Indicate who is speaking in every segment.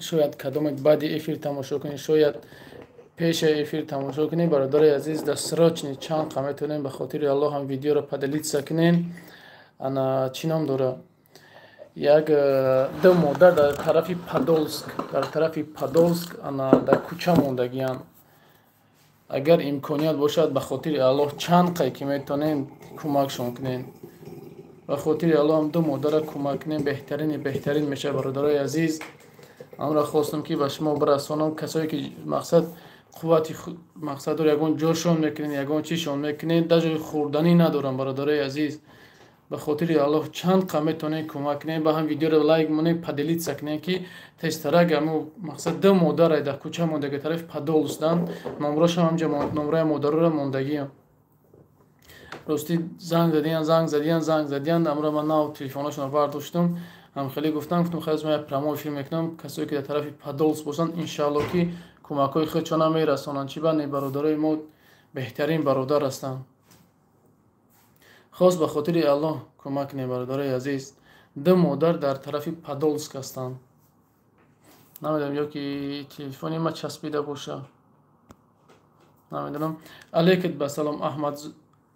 Speaker 1: Шояд кадоме баъди эфир тамошо кунед, шояд пеша эфир тамошо кунед. Бародари азиз, дастрочни чанд қа метавонем, ба хотири Аллоҳ ҳам видеоро поделиться кунед. Ана чӣ ном дора? Як ду модар дар тарафи Подолск, дар тарафи Подолск, ана дар кӯча мондагиянд. Агар имконият бошад, ба хотири Аллоҳ чанд қай ки метавонем кӯмакшон кунем. Ба хотири Аллоҳ ҳам ду модарро кӯмак кунем, беҳтарини беҳтарин мешавад, бародарои азиз. Амра хостам ки ба шумо бирасонам, касое ки мақсад қуввати мақсад дор, ягон ҷошон мекунед, ягон чишон мекунед, даже хӯрданӣ надорам, бародарои азиз. Ба хотири Аллоҳ чанд қа метавонед кӯмак кунед, ба ҳам видеоро лайк монед, поделиться кунед, ки тезтарак аму мақсад ду модарай дар кӯча мондаги тарафи Подолсдан, номрошам ҳамҷа номраи модароро мондагиам. Ростӣ занг задиян, занг задиян, занг задиян, амро ман нав телефонашонро бардоштам. Ҳам хеле гуфтам, гуфтам хайр, ман як прямой эфир мекунам, касое ки дар тарафи Подолс бошанд, иншаалло ки кӯмакҳои худшона мерасонанд. Чӣ бане бародарои мо беҳтарин бародар ҳастанд. Хос ба хотири Аллоҳ кӯмак кунед, бародарои азиз. Ду модар дар тарафи Подолск ҳастанд. Намедонам, ё ки телефони ма часпида боша, намедонам. Алейкум ба салом,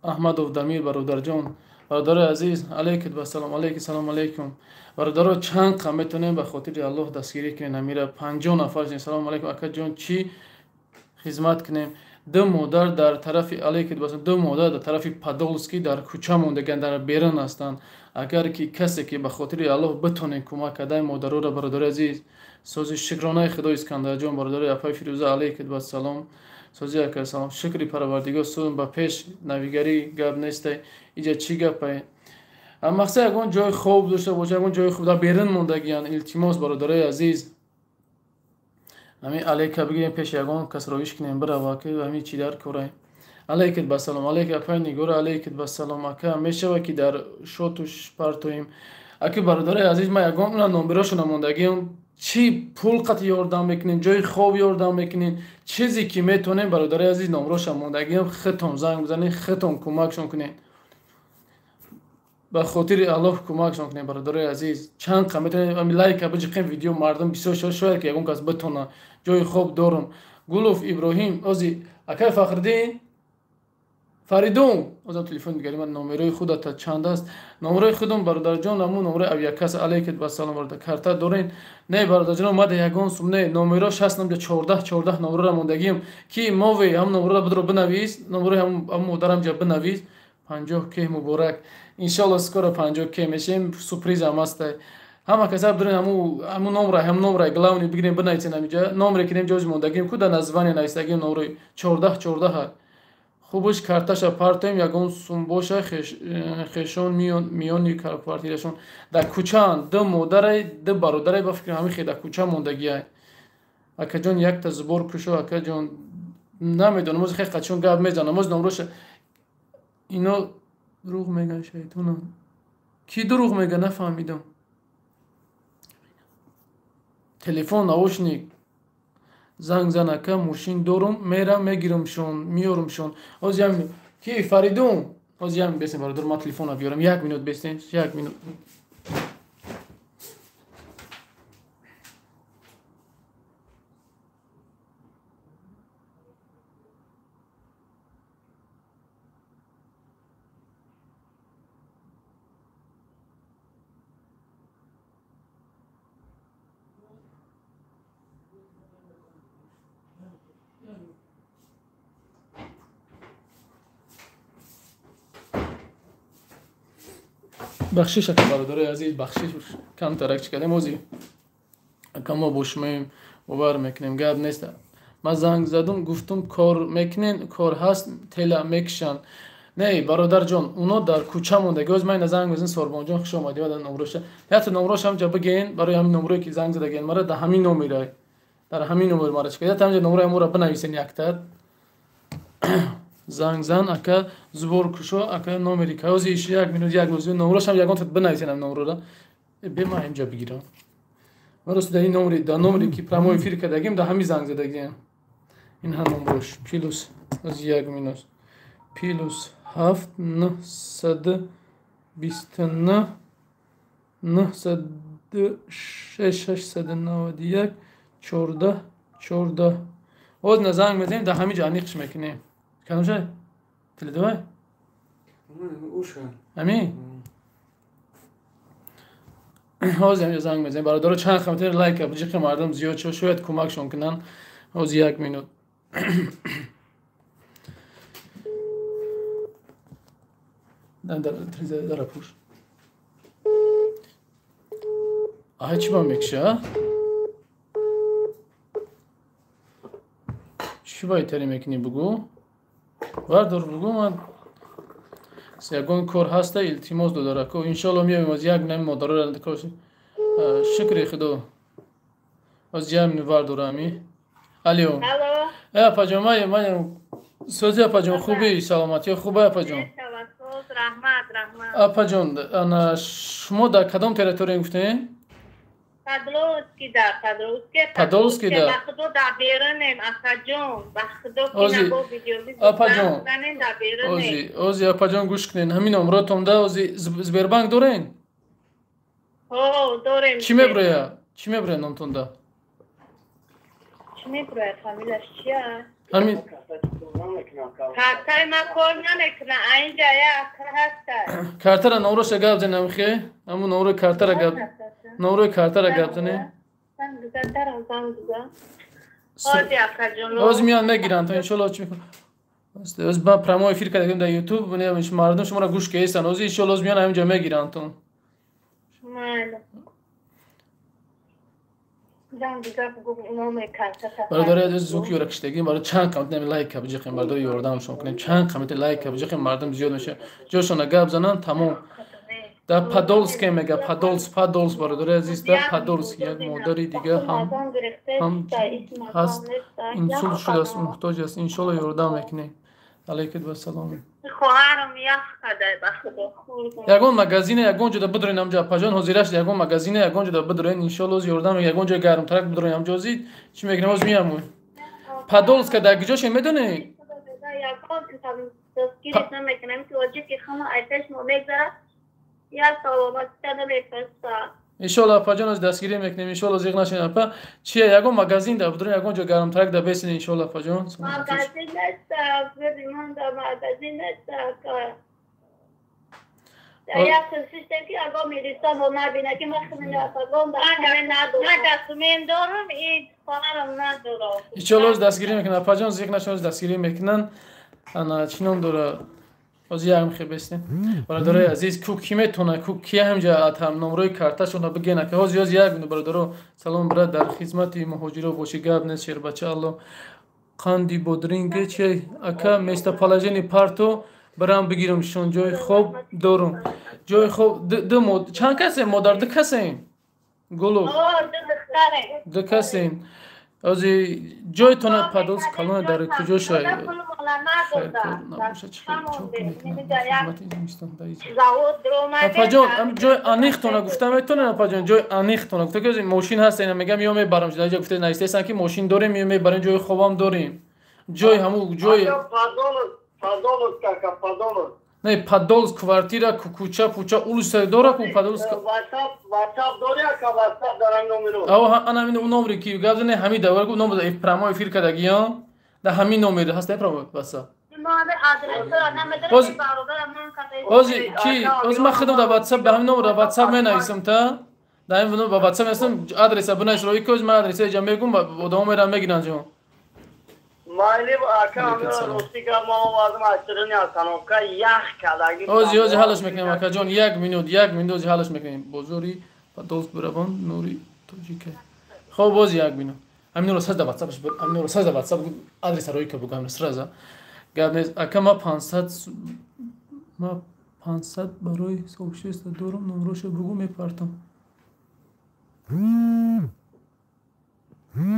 Speaker 1: Аҳмадов Дамир бародарҷон. Бародарои азиз, алейкум ба салом, алейкум салом, алейкум. Бародаро, чанд қа метавонем ба хотири Аллоҳ дастгирӣ кунем. Амира 50 нафар. Салом алейкум, акаҷон, чӣ хизмат кунем? Ду модар дар тарафи, алейкум ба салом, ду модар дар тарафи Подолски дар кӯча мондагианд, дар берун ҳастанд. Агар ки касе ки ба хотири Аллоҳ битонем кӯмак кардаи модароро, бародарои азиз, сози шукронаи Худо Искандарҷон, бародарои апаи Фирӯза, алейкум ба салом. Сози ака салом, шукри Парвардигор, сӯм ба пеш навигарӣ гап нестай. Иҷа чӣ гапай? Мақсад ягон ҷои хоб дошта боша, ягон ҷои хоб дар берун мондагиянд. Илтимос, бародарои азиз, ҳамин алейка бигирем, пеши ягон кас ровиш кунем, бирава ки ҳамин чӣ дар корай. Алейкум ба салом, алейка апаи Нигора, алейкум ба салом. Ака, мешава ки дар шотуш партоем? Аки бародарои азиз, ман ягон уна номерошона мондагиам. Чӣ пул қат ёрдам мекунем, ҷои хоб ёрдам мекунем, чизе ки метавонем, бародарои азиз, номроша мондагиам, худтон занг бизанед, худтон кӯмакшон кунед. Ба хотири Аллоҳ кӯмакшон кунед, бародарои азиз. Чанд қа метавонем ами лайка биҷиқем, видео мардум бисёр шояд, шояд ки ягон кас битона. Ҷои хоб дорум. Гулов Иброҳим, ози акай Фахриддин, Фаридун, озам телефон дигари ман номерои худата чанд аст? Номерои худум бародарҷон, ҳамун номерои авиакасса. Алейкум ба салом, бародар. Карта дорен? Не, бародарҷон, омада ягон сум не. Номеро шаст намҷа чордаҳ, чордаҳ номероро мондагием. Ки мове ҳам номероро бидро бинавис, номерои ҳам модарам ҷа бинавис. 50 ке муборак. Иншалло скоро 50 ке мешем, сюрприз ҳам аст. Ҳама каса бидурен ҳамун номра, ҳам номра главный бигирем, бинависен ҳаминҷа. Номре ки нем ҷоз мондагием, ку дар название нависагием номрои чордаҳ, чордаҳ. Хубаш карташа партоем, ягон сум боша, хешон миёни квартирашон. Дар кӯчаанд ду модарай, ду бародарай, ба фикрам ҳамин хел дар кӯча мондагиай. Акаҷон, якта зубор кушо, акаҷон, намедонам, оз хел қачон гап мезанам, оз номроша ино дурӯғ мегӯянд, шайтонанд. Кӣ дурӯғ мегӯяд, нафаҳмидам. Телефон, наушник, занг зан, ака, мошин дорум, мерам, мегирамшон, меёрумшон. Оз як минут. Ки Фаридун? Оз як минут бесен, бародар, ман телефонро биёрам. Як минут бесен, як минут. Бахшиш ака, бародарои азиз, бахшиш, камтарак чӣ кардем, ози ака мо бо шумоем, бовар мекунем, гап нест. Ман занг задум, гуфтум кор мекунен, кор ҳаст, тела мекушанд. Не, бародарҷон, уно дар кӯча мондаги. Оз ман ина занг мезанам, Сорбонҷон, хуш омадӣ, дар номроша. Якта номроша ҳамҷа бигӯен, барои ҳамин номрое ки занг задаген мара, дар ҳамин номерай. Дар ҳамин номер мара чӣ кардед? Якта ҳамҷа номрои моро бинависен якта. Занг зан, ака, зубор кушо, ака, номери ка. Ози иш як минут, як минут, номрош ҳам ягон бинависен ҳам номрора. Бе ман ҳамҷа бигирам. Ман рост дар ин номери, дар номери ки прямой эфир кардагим, дар ҳамин занг задагиам. Ин ҳам номрош плюс, ози як минут. Плюс ҳафт, нӯҳсаду бисту нӯҳ, нӯҳсаду шаш, шашсаду наваду як, 14 14. Оз на занг мезанем, дар ҳамин ҷо аниқш мекунем. Кадомша? Теле2? Ҳамин? Ҳозир ҳамин ҷо занг мезанем. Бародаро чанд комментар лайк биҷиқи мардум зиёд шуд, шояд кӯмакшон кунанд. Ҳозир як минут. Дара пуш. Ай чӣ ба мекша? Чӣ ба итари мекунӣ бугӯ? Бардор бугӯ ман ягон кор ҳаста илтимос додарако. Иншоалло меоем аз як нами модароро шукри худо. Аз як минут бардора ами. Алло. Э апаҷон, ман сӯзи апаҷон хубӣ, саломатӣ хуб апаҷон?
Speaker 2: Раҳмат, раҳмат.
Speaker 1: Апаҷон, ана шумо дар кадом территория гуфтем?
Speaker 2: Подолский да, Подолский.
Speaker 1: Подолский да.
Speaker 2: Ба худо дар берунем, акаҷон. Ба худо ки набо видео
Speaker 1: апаҷон. Ози, ози апаҷон гӯш кунед. Ҳамин номротон да ози Сбербанк дорен?
Speaker 2: Ҳо, дорем.
Speaker 1: Чӣ меброя? Чӣ меброя номтон да?
Speaker 2: Чӣ меброя? Фамилияш чия?
Speaker 1: Ҳамин
Speaker 2: картаи ман кор намекунад, инҷа як ҳаста.
Speaker 1: Картара номроша гап занем хе? Ҳамун номрои картара гап. Номрои картара гап занем. Оз меян мегиранд, то иншоалло чӣ мекунам. Оз ба прямой эфир кардем дар YouTube, мардум шуморо гӯш кестанд. Оз иншоалло оз меян ҳаминҷо мегиранд то. Бародари азиз, звуки ёра киштагӣ, барои чанд коммент нами лайк биҷиқем, бародари ёрдамшон кунем, чанд коммент лайк биҷиқем, мардум зиёд мешавад. Ҷошона гап зананд, тамом. Дар Подолске мега, Подолск, Подолск, бародари азиз, дар Подолск як модари дига ҳам ҳаст, инсулт шудааст, муҳтоҷ аст. Иншоалло ёрдам мекунем. Алайкум вассалом.
Speaker 2: Хоҳарам ях кадай ба худо.
Speaker 1: Ягон магазине, ягон ҷода бидурен ҳамҷо апаҷон ҳозираш, ягон магазине, ягон ҷода бидурен, иншоалло ёрдам, ягон ҷои гармтарак бидурен ҳамҷо озид, чӣ мекунем оз меамӯй. Подолска дар куҷоше медонед? Иншоалло апаҷон оз дастгирӣ мекунем, иншоалло зиқ нашед апа. Чия ягон магазин да бидурен, ягон ҷо гармтарак да бесен иншоалло апаҷон.
Speaker 2: Магазин нест, магазин нест. Як систем ки агар милиса мо набина ки ман худам апагон да надорам. Ман документ дорам, ин хоҳарам надорам.
Speaker 1: Иншоалло оз дастгирӣ мекунам апаҷон, зиқ нашед, оз дастгирӣ мекунанд. Ана чӣ ном дора? Оз як мехе бестем. Бародарои азиз, ку ки метона, ку ки ҳамҷа номрои карташона бигена ки ҳозир як минут бародаро. Салом брат, дар хизмати муҳоҷиро бошӣ, гап нест шербача алло. Қанди бодринге чи ака местоположение парто барам бигирам шон ҷои хоб дорум. Ҷои хоб ду чанд касем модар, ду касем? Гулу. Ду касем. Ози ҷойтона Подолск калона дар куҷо шай? Апаҷон, ҷои аниқтона гуфта метонед апаҷон, ҷои аниқтона гуфта ки мошин ҳаст, ина мегам ё мебарам, дар ҷо гуфта навиштаестан ки мошин дорем, ё мебарем, ҷои хобам дорем. Ҷои ҳамун ҷои
Speaker 3: Подолск, ака, Подолск.
Speaker 1: Не, Подолск квартира, кӯча, пуча, улица дора ку Подолск.
Speaker 3: WhatsApp дори ака, WhatsApp дар ҳамин номеро.
Speaker 1: Ав, ана ҳамин номере ки гап зане ҳамин давра ку номер прямой эфир кардагиён. Дар ҳамин номер ҳаст прямой WhatsApp. Ози ки, ози ман худам дар WhatsApp ба ҳамин номер дар WhatsApp менависам та. Дар ҳамин ба WhatsApp менависам, адреса бинавис рои ки ман адреса иҷа мегум, одамо меран мегиранд ҷон.
Speaker 3: Майли ака, рости гап ма овардам аз чирони остановка ях кадаги.
Speaker 1: Ози ози ҳалаш мекунем акаҷон, як минут, як минут ози ҳалаш мекунем. Бозори Подолск биравон нури тоҷика. Хоб бози як минут. Ҳаминро саз дар WhatsApp, ҳаминро саз дар WhatsApp адреса рои ка бугам сразу. Гап нест ака, ма 500 ма 500 барои сообщество дорам, номроша бугу мепартам.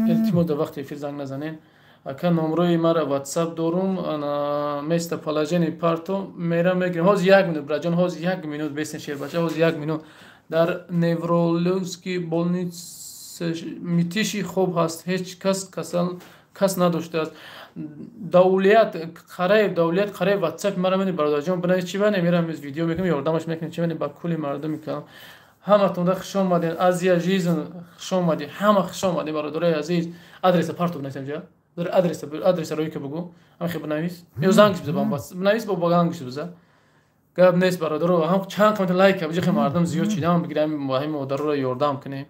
Speaker 1: Илтимос дар вақти эфир занг назанед. Ака номрои мара WhatsApp дорум, ана местоположение парто мера мегирем. Ҳозир як минут браҷон, ҳозир як минут бесен шербача, ҳозир як минут. Дар неврологический больница митиши хоб ҳаст, ҳеҷ кас касал кас надоштааст. Давлият Қараев, Давлият Қараев WhatsApp мара мени бародарҷон, бинавис чӣ бане, мерам видео мекунем, ёрдамаш мекунем, чӣ бане ба кулли мардуми калон. Ҳаматонда хуш омадед. Азия Жизн хуш омадед. Ҳама хуш омадед бародарои азиз. Адреса партов нависам ҷа. Адреса рӯй ки бугу. Ҳам хе бинавис. Ё зангш биза бам бас. Бинавис бо зангш биза. Гап нест бародаро. Ҳам чанд қамат лайк каб ҷи мардум зиёд чидам бигирам ва ҳам модарро ёрдам кунем.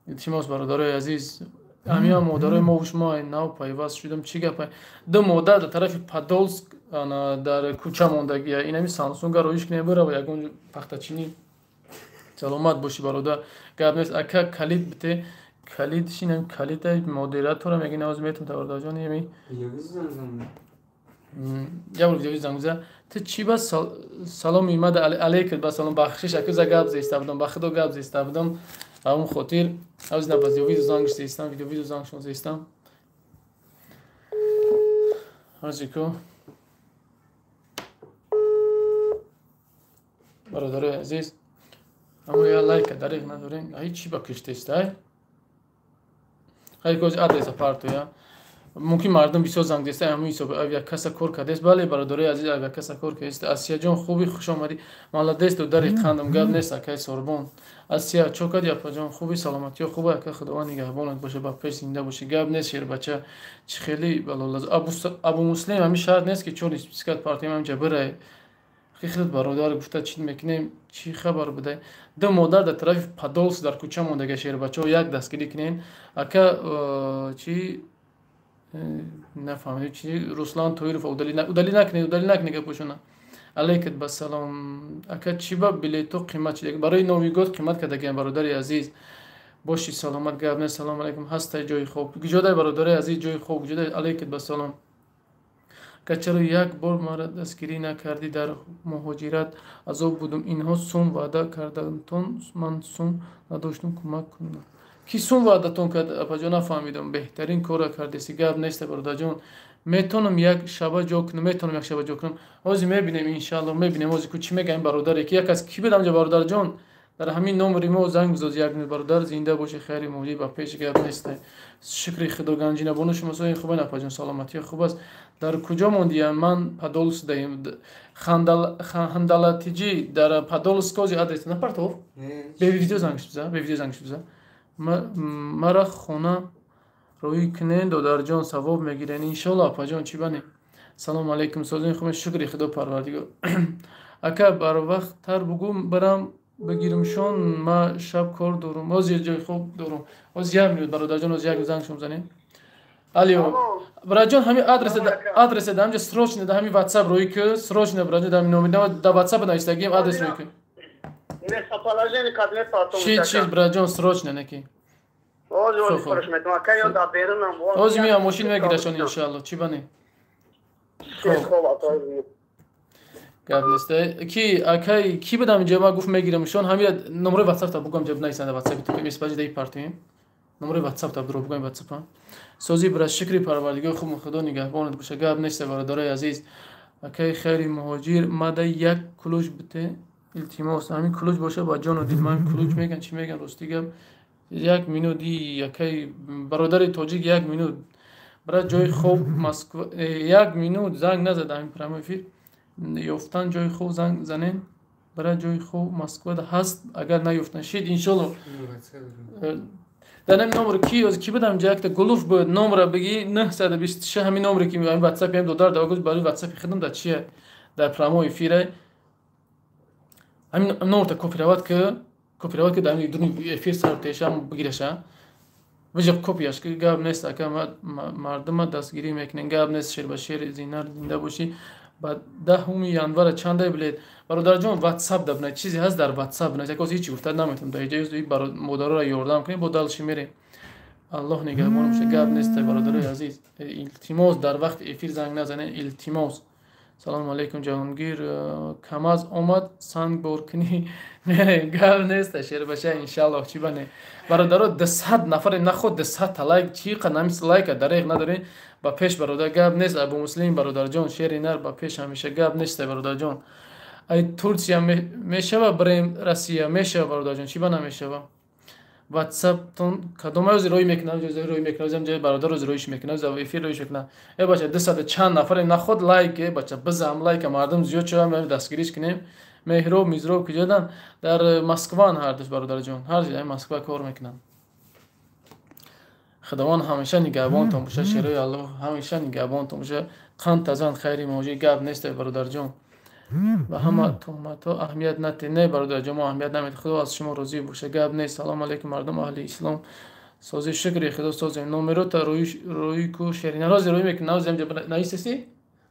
Speaker 1: Илтимос бародарои азиз. Ҳамия модарои мо шумо нав пайваст шудам чӣ гап? Ду модар дар тарафи Подолск дар кӯча мондагия. Инами Самсунга роиш кунем бирава ягон пахтачинӣ. Саломат бошӣ бародар. Гап нест ака калид бите. Калид шинам калида модератора меги навоз метам бародарҷон еми. Я бор видео занг зад. Ту чӣ ба салом имада алейкум ба салом бахшиш аку за гап зиста будам ба худо гап зиста будам. Ҳамон хотир аз на баз видео занг зистам видео занг шон зистам. Ҳозику бародарои азиз аммо я лайка дариқ надорем. Ай чӣ ба киштестай? Хай коз адреса партоя. Мумкин мардум бисёр занг деста ҳамин ҳисоб авиакасса кор кардест. Бале бародарои азиз авиакасса кор кардест. Асияҷон хуби хуш омадӣ. Молодец додари қандам гап нест акай Сорбон. Асия чо кардӣ апаҷон хуби саломатиё хуб ака худованд нигаҳбонат боша ба пеш зинда бошӣ. Гап нест шербача чӣ хеле балолаз. Абу Муслим ҳамин шаҳр нест ки чор спискат партиям ҳамҷа бирай. Хеле бародар гуфта чӣ мекунем чӣ хабар будай. Ду модар дар тарафи Подолск дар кӯча мондага шербачаҳо як дастгирӣ кунен. Ака чӣ нафаҳмидем чӣ Руслан Тоиров удали накунед гапошона. Алейкум ба салом. Ака чӣ ба билето қимат шуда? Барои Новый год қимат кардагиам бародари азиз. Боши саломат гап нест. Салом алейкум. Ҳастай ҷои хоб. Куҷодай бародари азиз ҷои хоб куҷодай? Алейкум ба салом. Ака чаро як бор маро дастгирӣ накардӣ дар муҳоҷират азоб будум. Инҳо сум ваъда кардантон ман сум надоштум кӯмак кунам. Ки сум ваъдатон кард апаҷон нафаҳмидам. Беҳтарин корро кардеси. Гап нест бародарҷон. Метавонам як шаба ҷо кунам, метавонам як шаба ҷо кунам. Ҳозир мебинем иншаалло мебинем ҳозир ку чӣ мегӯям бародаре ки як аз ки будам ҷа бародарҷон. Дар ҳамин номери мо занг бизоз як минут бародар зинда бошӣ хайри мавҷуд ба пеш гап нест. Шукри худо ганҷина бону шумо сои хубен апаҷон саломатӣ хуб аст. Дар куҷо мондиям? Ман Подолск даем. Хандалатиҷи дар Подолск кози адрес напартов? Бе видео занг биза, бе видео занг биза. Мара хона рӯй кунен додарҷон савоб мегирен иншоалло апаҷон чӣ бане. Салом алейкум созин хуб шукри худо парвардигор. Ака барвақттар бугу барам бигирмшон ма шаб кор дорум. Ҳозир ҷои хоб дорум. Ҳозир як минут бародарҷон ҳозир як занг шум занем. Алло бародарҷон ҳамин адреса дар ҳамҷа срочно дар ҳамин WhatsApp рӯй ки срочно бародарҷон дар номер дар WhatsApp навистагием адрес рӯй ки.
Speaker 3: Местоположение кабинет потом.
Speaker 1: Чӣ чиз бародарҷон срочно неки.
Speaker 3: Ҳозир фурӯш метам ака ё дар берунам.
Speaker 1: Ҳозир меям мошин мегирашон иншаалло чӣ бане.
Speaker 3: Хоб
Speaker 1: гап нест. Ки акай ки будам инҷа ма гуфт мегирамшон ҳамин номери WhatsApp та бугам ҷаб нависанда WhatsApp ту меспаҷи даи партием. Номери WhatsApp та дуро бугам WhatsApp. Сози бира шукри парвардигор хуб худо нигаҳбонат боша. Гап нест бародарои азиз. Акай хайри муҳоҷир мада як кулуч бите илтимос. Ҳамин кулуч боша ба ҷону дил. Ман кулуч меган чӣ меган рости гап. Як минут акай бародари тоҷик як минут бира ҷои хоб Москва як минут занг назад ҳамин прямой эфир. Ёфтан ҷои хоб занг занен бира ҷои хоб Москвада ҳаст агар наёфтан шид иншоалло. Дар ҳамин номер ки будам ҷа якта гулуф буд номера бигӣ 926 ҳамин номере ки ҳамин WhatsApp ҳам додар да гуфт барои WhatsApp хидм дар чия дар прямой эфире ҳамин номерта копировать ки дар ҳамин дуруни эфир сар тешам бигираша вижа копияш ки гап нест ака мардума дастгирӣ мекунен. Гап нест шер ба шер зинар зинда бошӣ. Ба 10 январа чандай билет бародарҷон WhatsApp да бинед чизе ҳаст дар WhatsApp бинед як ҳеҷ гуфта наметавонам дар иҷои модароро ёрдам кунем бо далши мерем. Аллоҳ нигаҳбон боша. Гап нест бародарои азиз. Илтимос дар вақти эфир занг назанед илтимос. Салому алейкум Ҷаҳонгир. Камаз омад санг боркунӣ мерем. Гап нест шербаша иншааллоҳ чӣ бане бародаро 200 нафаре наход 200 та лайк чӣ қадам лайка дареғ надорем ба пеш бародар. Гап нест Абу Муслим бародарҷон шери нар ба пеш ҳамеша. Гап нест бародарҷон. Ай Турсия мешава барем Россия мешава бародарҷон чӣ ба намешава. WhatsApp-тон кадом ҳозир рӯй мекунам ҷои рӯй мекунам ҷои бародар ҳозир рӯйш мекунам за эфир рӯйш мекунам. Э бача 200 чанд нафаре наход лайк э бача бизам лайка мардум зиёд шава дастгириш кунем Меҳроб, Мизроб куҷодан? Дар Москван ҳардуш, бародарҷон, ҳар ҷои Москва кор мекунанд. Худованд ҳамеша нигаҳбонтон боша, шерои Аллоҳ ҳамеша нигаҳбонтон боша. Қанд тазан хайри моҷӣ, гап нест, бародарҷон. Ба ҳама туҳматҳо аҳамият натед. Не, бародарҷон, мо аҳамият намедиҳем. Худо аз шумо розӣ боша, гап нест. Салом алейкум, мардум аҳли ислом. Сози шукри Худо созем. Номерота рӯи ку шерина рози рӯй мекунам. Навзи ҳамҷа нависеси?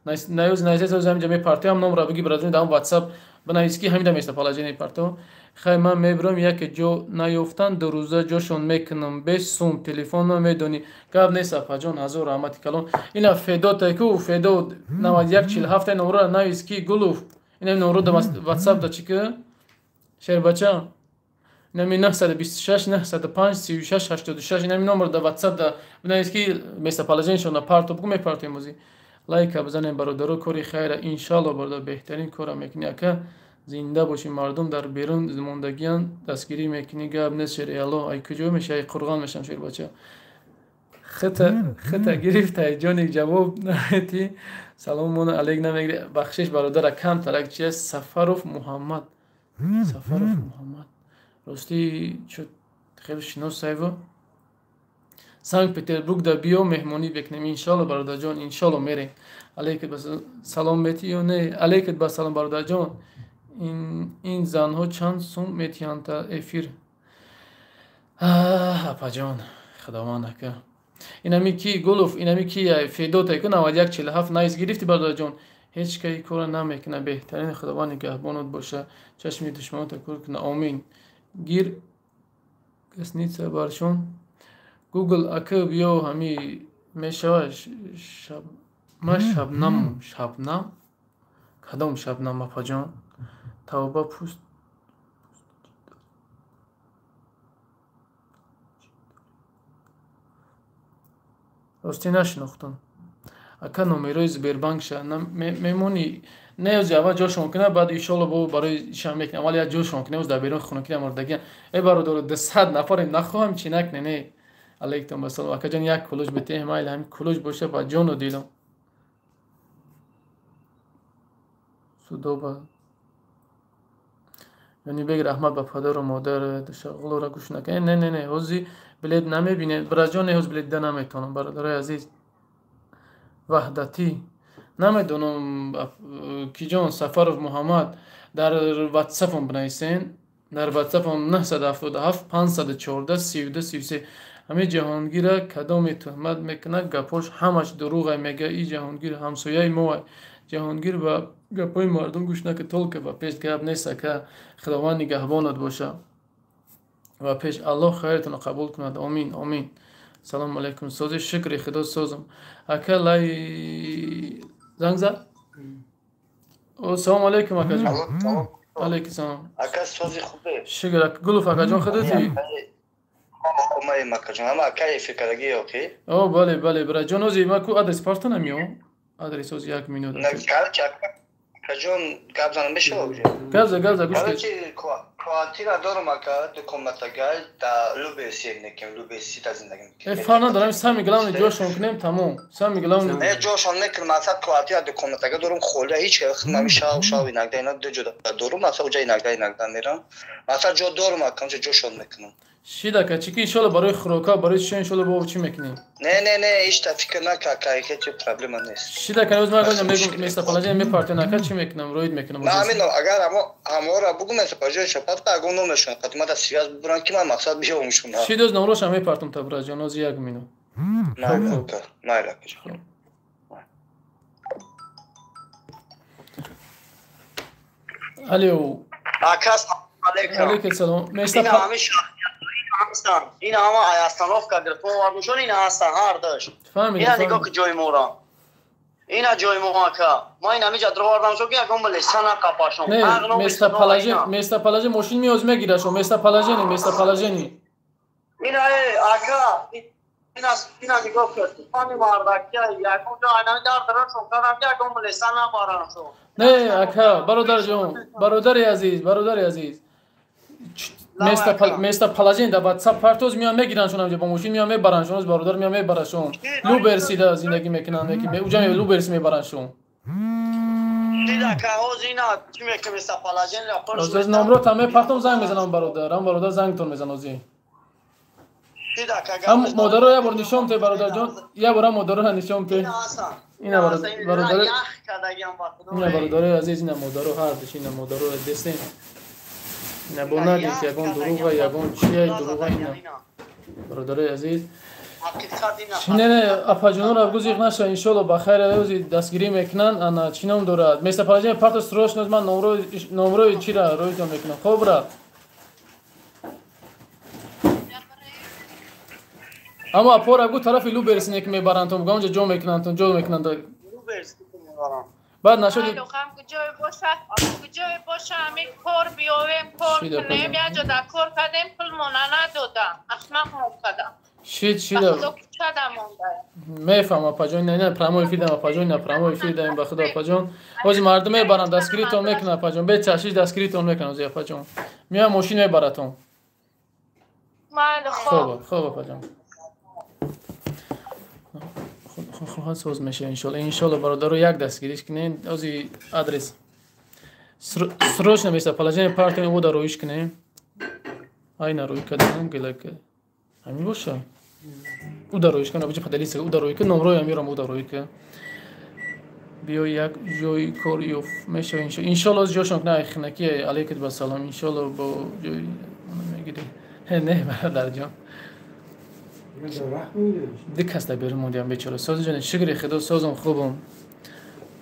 Speaker 1: Навзи нависеси, рози ҳамҷа мепартоям номро биги бародарҷон, дар WhatsApp бинавис ки ҳамида местоположение парто. Хай, ман мебирам, яке ҷо наёфтан, ду рӯза ҷошон мекунам. Беш сум телефон ман медонӣ. Гап нест, апаҷон, ҳазор раҳмати калон. Ина Федота ку, Федот 9147 номро навис ки Гулуф. Ина номро дар WhatsApp да чӣ ки? Шербача. Инами 926 905 36 86, инами номро дар WhatsApp да бинавис ки местоположениешон парто бугу, мепартоем ози. Лайка бизанем, бародаро, кори хайра иншалло, бародар, беҳтарин кора мекунӣ, ака, зинда бошӣ. Мардум дар берун мондагиан дастгирӣ мекунӣ, гап нест, шери Аллоҳ. Ай куҷо меша? Ай Қурғон мешам, шербача. Хита гирифтай, ҷони, ҷавоб наметӣ, саломон алейк намегирӣ. Бахшиш, бародара, кам тарак чи аст? Сафаров Муҳаммад, Сафаров Муҳаммад, ростӣ чо хеле шинос сайво. Санкт Петербург да биё, меҳмонӣ бекунем иншалло, бародарҷон, иншалло мерем. Алейкат ба салом метӣ ё не? Алейкат ба салом, бародарҷон. Ин занҳо чанд сум метиҳанд та эфир? Апаҷон, худованд ака. Инами ки Гулуф, инами ки Федота ку 9147 найс гирифти, бародарҷон. Ҳеҷ кай кора намекуна, беҳтарин. Худованд нигаҳбонот боша, чашми душманота кур куна, омин. Гир гасница баршон. Гугл ака, биё, ҳами мешава. Ма Шабнам, Шабнам кадом Шабнам, апаҷон? Тавба, пӯст ростӣ нашинохтам, ака. Номерои Сбербанкша мемонӣ? Не, ози аввал ҷошон куна, баъд иншолло бо барои иша мекунем. Аввал як ҷошон кунем, оз дар берун хунукӣ мурдагиам. Э бародаро, 200 нафарем, нахоҳам чӣ накне. Не, алейкум ассалом, акаҷон, як кулуч битеҳ, майли, ҳамин кулуч боша ба ҷону дилам. Судоба Ёнибек, раҳмат ба падару модар, шағлора гӯш накун. Не, не, не, ҳози билет намебинед, бираҷон, не, ҳоз билет дида наметавонам, бародарои азиз. Ваҳдатӣ намедонам киҷон. Сафаров Муҳаммад, дар ватсапам бинависен, дар ватсапам 977 514 32 33. Ҳамин Ҷаҳонгира кадоме туҳмат мекунад, гапҳош ҳамаш дурӯғай, мега. И Ҷаҳонгир ҳамсояи моай. Ҷаҳонгир, ба гапҳои мардум гӯш накун, толка ба пеш, гап нест, ака. Худованд нигаҳбонат боша ва пеш. Аллоҳ хайратонро қабул кунад, омин, омин. Салому алайкум, сози, шукри Худо, созам, ака. Лай занг зад. Салому алайкум, акаҷон. Алайкум салом,
Speaker 3: ака, сози, хубе?
Speaker 1: Шукр, Гулуф акаҷон, худати? О, бале, бале, бираҷон, ози ма ку адрес партонам ё адрес, ози як минут.
Speaker 3: Акаҷон, гап занам мешава?
Speaker 1: Гап за, гап за, гӯш.
Speaker 3: Квартира дорам, ака, ду комнатага, да Люберси некем, Люберси да зиндагӣ
Speaker 1: мекунем. Фарқ надорам, самый главный ҷошон кунем, тамом, самый главный.
Speaker 3: Не, ҷошон мекунем, асад квартира ду комнатага дорам, холия, ҳеч хидмат, шав шав инагда ина ду ҷо дорам, асад уҷа инагда инагда мерам. Асад ҷо дорам, ака, онҷо ҷошон мекунам.
Speaker 1: Шидака, чӣ ки иншолло барои хӯрока, барои чӣ иншолло бо чӣ мекунем?
Speaker 3: Не, не, не, ҳеч та фикр нака, ака, ҳеч проблема нест.
Speaker 1: Шидака, оз ман местоположение мепартем, ака, чӣ мекунам, роид мекунам.
Speaker 3: Ман ҳамин агар ҳаморо бугум местоположение шапат, агар номешон қати мада связь бубурам, ки ман мақсад биёмшон.
Speaker 1: Шид, оз номрошам мепартам та, бираҷон, оз як минут.
Speaker 3: Майли, ака, майли, акаҷон.
Speaker 1: Алло.
Speaker 3: Ака, салом алейкум.
Speaker 1: Алейкум салом.
Speaker 3: Ҳастан, ин ҳама остановка гирифта овардушон, ина ҳастан ҳардаш. Ина нигоҳ ки ҷои моро, ина ҷои мо, ака, ма ин ҳамиҷа дровардам шо ки ягон леса нақапашон.
Speaker 1: Местоположение мошин меоз мегирашон, местоположение, местоположение.
Speaker 3: Ина, ака, ина нигоҳ кун, фани мардакия, ягон ҷо айнами дар дарашон кардам ки ягон леса набараншон.
Speaker 1: Не, ака, бародарҷон, бародари азиз, бародари азиз, местоположение дар WhatsApp партоз, меоян мегираншон, ҳамҷо бо мошин меоян мебараншон, оз бародар меоян мебарашон. Люберсида зиндагӣ мекунанд, уҷа Люберси мебараншон. Номро та мепартом занг мезанам бародар. Ам бародар зангтон мезан ози. Ам модаро я бор нишон те бародарҷон, я бора модаро нишон те. Ина бародар. Ина бародари азиз, ина модаро ҳар диш, ина модаро десен. Ина бо нагин ки ягон дуруға, ягон чия дуруға ина. Бародари азиз. Не не, апаҷонора гузиқ наша, иншолло ба хайр рӯзи дастгирӣ мекунанд. Ана чӣ ном дорад? Местоположение парто срочно ман номрои чира рӯйтон мекунам. Хоб брат. Аммо апора гу тарафи Люберсине ки мебаранд, то онҷа ҷо мекунанд, то ҷо мекунанд. Баъд нашуд
Speaker 2: куҷое боша, куҷое боша, ҳамин кор биёвем, кор кунем, як ҷо дар кор кардем, пулмона надодам, ахмақ мо кардам.
Speaker 1: Шид шида. Мефаҳмам апаҷон, не не, прямой эфир дам апаҷон, на прямой эфир даем ба худо апаҷон. Ҳозир мардум мебаранд, дастгиритон мекунанд апаҷон, беташвиш дастгиритон мекунанд ҳозир апаҷон. Меоям мошин мебаратон.
Speaker 2: Майли, хоб.
Speaker 1: Хоб апаҷон. Хоҳад соз мешавад иншолло. Иншолло бародаро як дастгириш кунед. Ҳозир адрес срочно местоположение партияи мо дар роиш кунем. Айна рӯй кардам, гилак. Ҳамин боша. Ӯ дар роиш кунам, поделиться, ӯ дар рӯй кун, номрои амирам ӯ дар рӯй кун. Биё як ҷои кор ёфт мешавад иншолло. Иншолло ҷошон кунад хинаки алейкум ба салом. Иншолло бо ҷои мегири. Не бародарҷон. Ду кас дар берун мондиам бечора. Сози ҷони шукри худо созам хубам.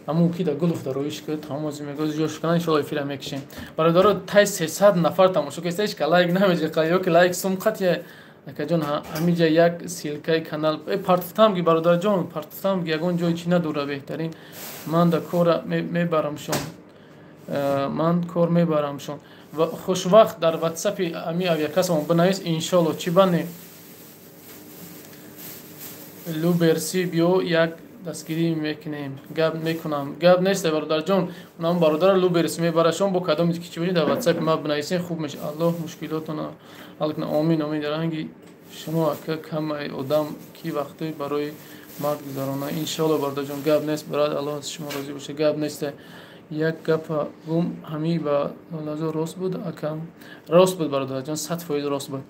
Speaker 1: Аммо ки дар гулуф дар роиш кунад, тамом ози мегӯяд ҷош кунад, иншолло эфира мекушем. Бародаро тай 300 нафар тамошо кардааст, ҳеч ка лайк намеҷиқа, ё ки лайк сум қатъия. Акаҷон ҳамиҷа як ссилкаи канал партуфтам ки бародарҷон, партуфтам ки ягон ҷои чӣ надора беҳтарин. Ман да кора мебарамшон. Ман кор мебарамшон. Ва хушвақт дар WhatsApp-и ами авиакассамон бинавис, иншолло чӣ бане Люберси биё як дастгирӣ мекунем, гап мекунам. Гап нест бародарҷон, унам бародара Люберси мебарашон бо кадом ки чӣ бошед дар WhatsApp ма бинависен хуб мешавад. Аллоҳ мушкилотона ҳал кунад. Омин, омин. Дар ранги шумо ака камай одам ки вақтои барои мард гузарона. Иншолло бародарҷон, гап нест брат, Аллоҳ аз шумо розӣ бошад. Гап нест. Як гапа гум ҳамӣ ба лазо рост буд акам. Рост буд бародарҷон, 100% рост буд.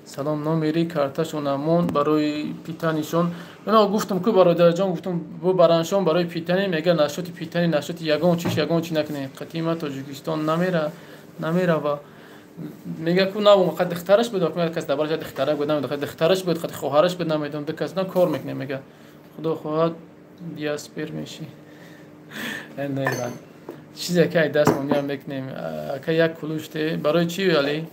Speaker 1: Салом, номери карташон мон барои питанишон. Ман гуфтам ку бародарҷон, гуфтам бубараншон барои питани, мега нашоти питани, нашоти ягон чиш, ягон чи накунед. Қатима Тоҷикистон намерава. Мега ку навум қад духтараш буд, акмал кас дабараш духтара буд, намедонам духтараш буд, қад хоҳараш буд, намедонам ду кас на кор мекунем мега. Худо хоҳад диаспер меши. Не бад. Чизе ки даст моням мекунем. Ака як кулуште барои чи али?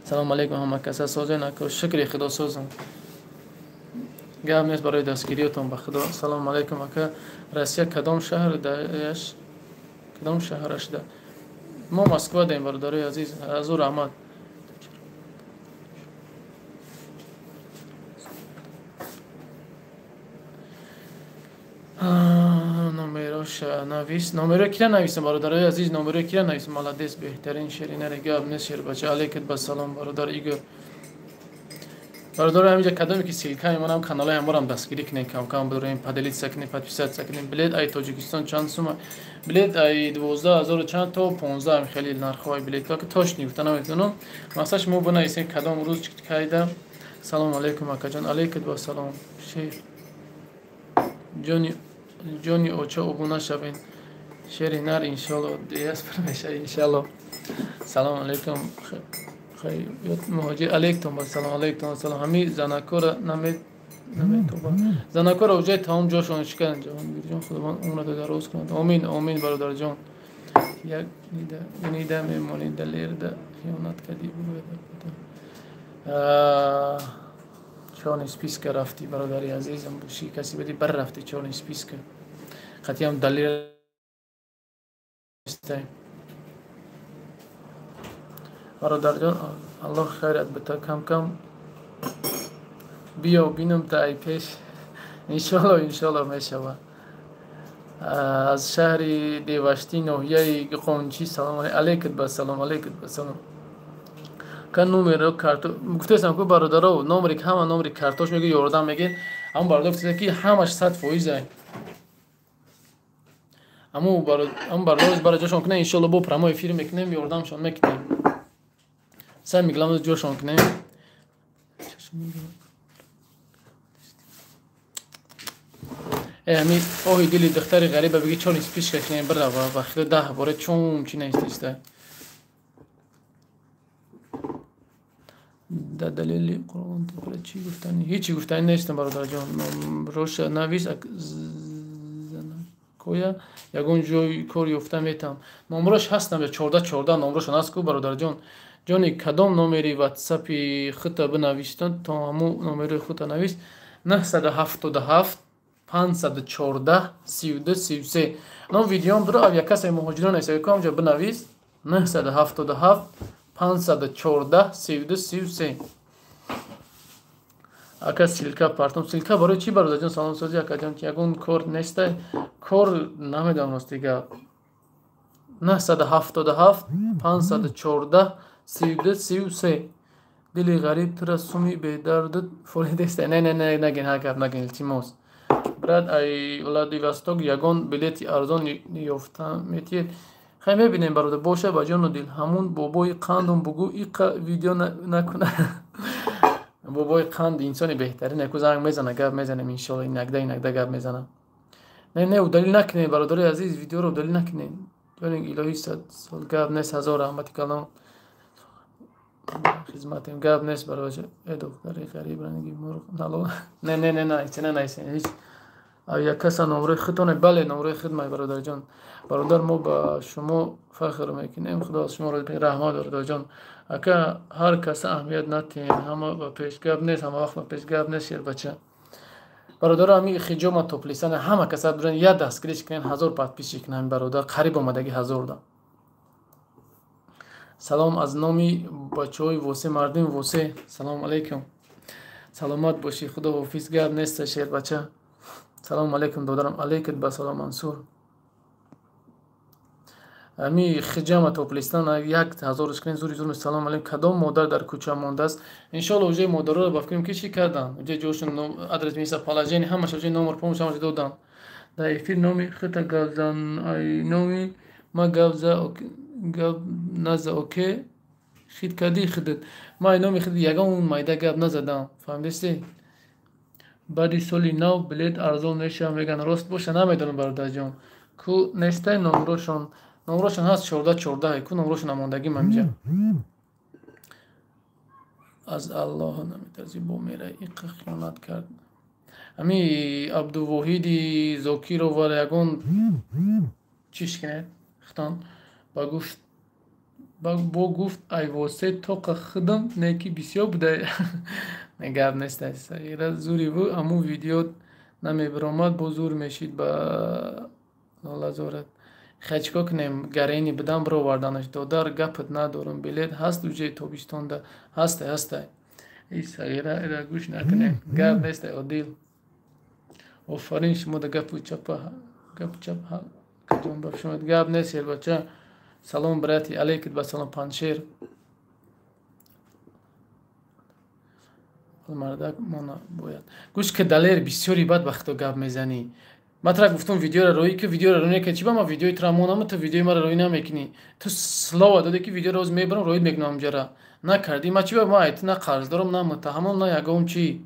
Speaker 1: Салом алейкум ҳама каса созен ака, шукри худо созам. Гап нест барои дастгириятон ба худо. Салом алейкум ака, Россия кадом шаҳр дааш? Кадом шаҳраш да? Мо Москва даем бародарои азиз. Азур раҳмат. Номерош навис. Номеро кира нависам бародарои азиз, номеро кира нависам. Молодец, беҳтарин шеринаре гап нест шербача. Алейкум ба салом бародар Игор. Бародаро ҳамиҷа кадоме ки ссилкаи манам каналҳои ҳаморам дастгирӣ кунед, кам-кам бидорем, поделиться кунед, подписаться кунед. Билет ай Тоҷикистон чанд сума? Билет ай 12 000 чанд то 15 хеле нархҳои билетҳо ки точно гуфта наметавонам. Масалан шумо бинависед кадом рӯз кайда. Салом алейкум акаҷон. Алейкум ба салом. Шер ҷони ҷони оча обуна шавед. Шери нар иншолло диаспора мешавад иншолло. Салом алейкум. Муҳоҷир алейкум ба салом, алейкум ба салом. Ҳами занакора наметоба. Занакора уҷай тамом ҷошон шикан. Ҷаҳонгирҷон худованд умрата дароз кунад. Омин, омин бародарҷон. Як нида мемонӣ далерда хиёнат кардӣ бугӯяд. Чорный списка рафтӣ бародари азизам, буши каси бади бар рафтӣ чорный списка. Қатъиам далер нестай. Бародарҷон, Аллоҳ хайрат бита, кам-кам биё бинам та ай пеш. Иншолло, иншолло мешавад. Аз шаҳри Деваштӣ ноҳияи Қончӣ салом алейкум ба салом, алейкум ба салом. Ка номеро карто гуфтаам ку бародаро, номери ҳама номери картош мегӯ ёрдам мегӯ. Ҳамон бародар гуфта ки ҳамаш 100% ай. Аму бародароз бара ҷошон кунем, иншоалло бо прямой эфир мекунем, ёрдамшон мекунем. Самое главное ҷошон кунем. Ами оҳи дили духтари ғариба биги чор испишка кунем бирава ба хеле 10 бора чун чи наистиста. Да далели Қуръон тапра чӣ гуфтани? Ҳечи гуфтани нестам бародарҷон. Роша навис занакоя ягон ҷой кор ёфта метавам. Номрош ҳастам 14 14 номрошон аст ку бародарҷон. Ҷони кадом номери ватсапи хута бинавистон то ҳамун номери хута навис 977 514 32 33. Ном видеом дуро ав якасаи муҳоҷирон аст ку ҳамҷо бинавис 977 514 32 33. Ака ссылка партом. Ссылка барои чӣ бародарҷон? Салом созӣ акаҷон, ягон кор нестай? Кор намедонам рости гап. 977 514 32 33. Дили ғариб тура суми бедардут фолидестай. Не не не нагин, ҳа гап нагин, илтимос. Брат, ай Владивосток ягон билети арзон ёфта метиҳед? Хай мебинем бародар, боша ба ҷону дил. Ҳамун бобои қандум бугӯ иқа видео накуна. Бобои қанд инсони беҳтарин, яку занг мезана, гап мезанем иншоалло, инакда инакда гап мезанам. Не не удалил накунед бародари азиз, видеоро удалил накунед. Ҷони илоҳӣ сад сол гап нест, ҳазор раҳмати калон. Хизматем гап нест бародар. Э духтари ғариб ранги мурғ нало. Не не не не, не не ҳеҷ. Якаса номрои худтоне? Бале, номрои худ май бародарҷон. Бародар, мо ба шумо фахр мекунем, худо аз шумо розӣ. Раҳмат бародарҷон. Ака ҳар каса аҳамият натиҳед, ҳама ба пеш гап нест, ҳама вақт ба пеш гап нест шербача. Бародаро, ҳами хиҷома топлисана ҳама каса дурен я дастгириш кунен, 1000 подписчик кунен бародар, қариб омадаги 1000 да. Салом аз номи бачаҳои Восе, мардуми Восе. Салом алейкум. Саломат бошӣ, худо ҳофиз. Гап нест шербача. Салом алейкум додарам, алейкум ба салом Мансур. Ами хиҷама топлистан 1000 кунен, зури зур. Салом алейкум. Кадом модар дар кӯча мондааст? Иншоалло уже модароро ба фикрам ки чӣ карданд. Уже ҷошон адрес меса положение ҳамаша уже номер помощь ҳамаша доданд. Дар эфир номи хута гап зан, ай номи ма гап за гап наза оке хит кардӣ худат. Ма ай номи худ ягон майда гап назадам. Фаҳмидасти? Баъди соли нав билет арзон мешавад мегӯянд. Рост боша намедонам бародарҷон. Ку нестай номрошон? Номрошон ҳаст 14 14, ку номрошон намондагим ҳамҷа. Аз Аллоҳ наметарзӣ бо мера иқа хиёнат кард. Ами Абдувоҳиди Зокирова ягон чиш кунед хитон ба гуфт бо гуфт ай восе тоқа худам неки бисёр буда. Гап нест, сағира зури бу аму видео намебиромад, бо зур мешид ба лолазорат. Хай чикор кунем, гарени будам бироварданаш. Додар гапат надорам, билет ҳаст уже тобистонда ҳастай ҳастай. И сағира ира гӯш накунем, гап нест одил. Офарин шумо да гапу чапа гапу чапа каҷон бафшумад. Гап нест шербача. Салом брати, алейкум ба салом Паншер. Мардак мона бояд. Гӯш ки далер бисёри бад вақто гап мезанӣ. Ман тра гуфтам видеоро роӣ ки видеоро роӣ накунӣ. Чӣ ба ман видеои тра монам, ту видеои маро роӣ намекунӣ? Ту слова додӣ ки видеоро роз мебарам роӣ мекунам ҷара. Накардӣ. Ман чӣ ба ман айт на қарз дорам, на муттаҳамам, на ягон чӣ.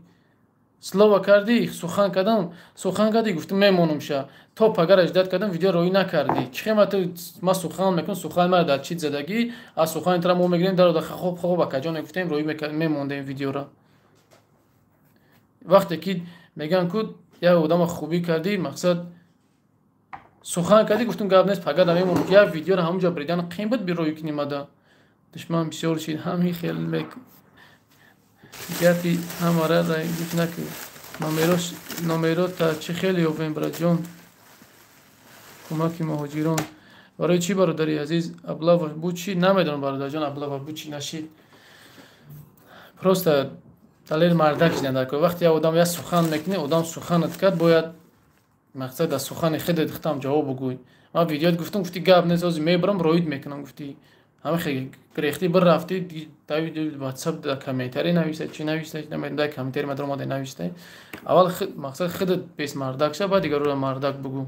Speaker 1: Слова кардӣ, сухан кардам, сухан кардӣ, гуфтам мемонам ша. То пагар аждат кардам, видео роӣ накардӣ. Чӣ хема ту ман сухан мекунам, сухани маро дар чиз задагӣ, аз сухани тра мо мегирем дар хоб хоб акаҷон гуфтем роӣ мемондем видеоро. Вақте ки мегӯянд ку як одама хубӣ кардӣ, мақсад сухан кардӣ, гуфтам гап нест, пагар намемонам. Як видеоро ҳамонҷо бридан қим буд бироӣ кунӣ мада. Душман бисёр шид, ҳамин хел мек гапи ҳамара гӯш накунӣ. Номеро та чӣ хеле ёбем браҷон? Кӯмаки муҳоҷирон. Барои чӣ бародари азиз аблава буд чӣ? Намедонам бародарҷон, аблава буд чӣ нашид. Просто далер мардак шидан дар кор. Вақте як одам як сухан мекунӣ, одам суханат кард, бояд мақсад аз сухани худат худам ҷавоб бугӯй. Ман видеоят гуфтам, гуфтӣ гап нест, ҳозир мебарам роид мекунам, гуфтӣ. Ҳама хеле гирехтӣ бирафтӣ, ватсап дар комментарий нависта, чӣ нависта, намедонам, дар комментарий ман омада нависта. Аввал мақсад худат бес мардак ша, баъд дигарро мардак бугӯ.